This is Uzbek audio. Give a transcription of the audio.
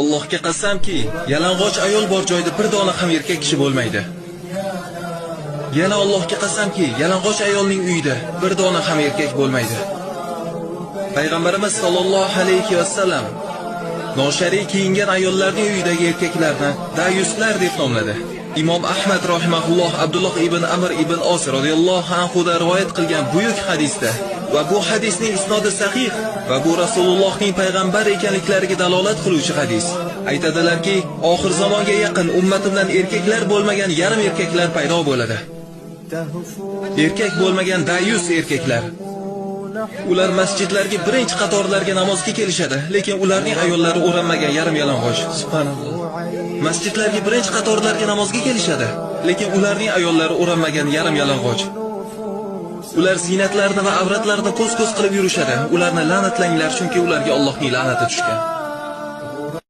Allohga qasamki, yalang'och ayol bor joyda bir dona ham erkak kishi bo'lmaydi. Yana Allohga qasamki, yalang'och ayolning uyida bir dona ham erkak bo'lmaydi. Payg'ambarimiz sollallohu alayhi vasallam noshariy kiyingan ayollarning uyidagi erkaklarni dayuslar deb nomladi. Imom Ahmad rahimahulloh Abdulloh ibn Amr ibn Os radhiyallohu anhu dan rivoyat qilgan buyuk hadisda va bu hadisning isnodi sahih va bu Rasulullohning payg'ambar ekanliklariga dalolat qiluvchi hadis. Aytadilarki, oxir zamonga yaqin ummatimdan erkaklar bo'lmagan yarim erkaklar paydo bo'ladi. Erkak bo'lmagan dayus erkaklar. Ular masjidlarga birinchi qatorlarga namozga kelishadi, lekin ularning ayollari o'ranmagan yarim yalang'och. Subhanalloh. Masjidlarga birinchi qatorlarga namozga kelishadi, lekin ularning ayollari o'ranmagan yarim yalang'och. Ular ziynatlarini va avratlarini ko'z-ko'z qilib yurishadi. Ularni la'natlanglar, chunki ularga Allohning la'nati tushgan.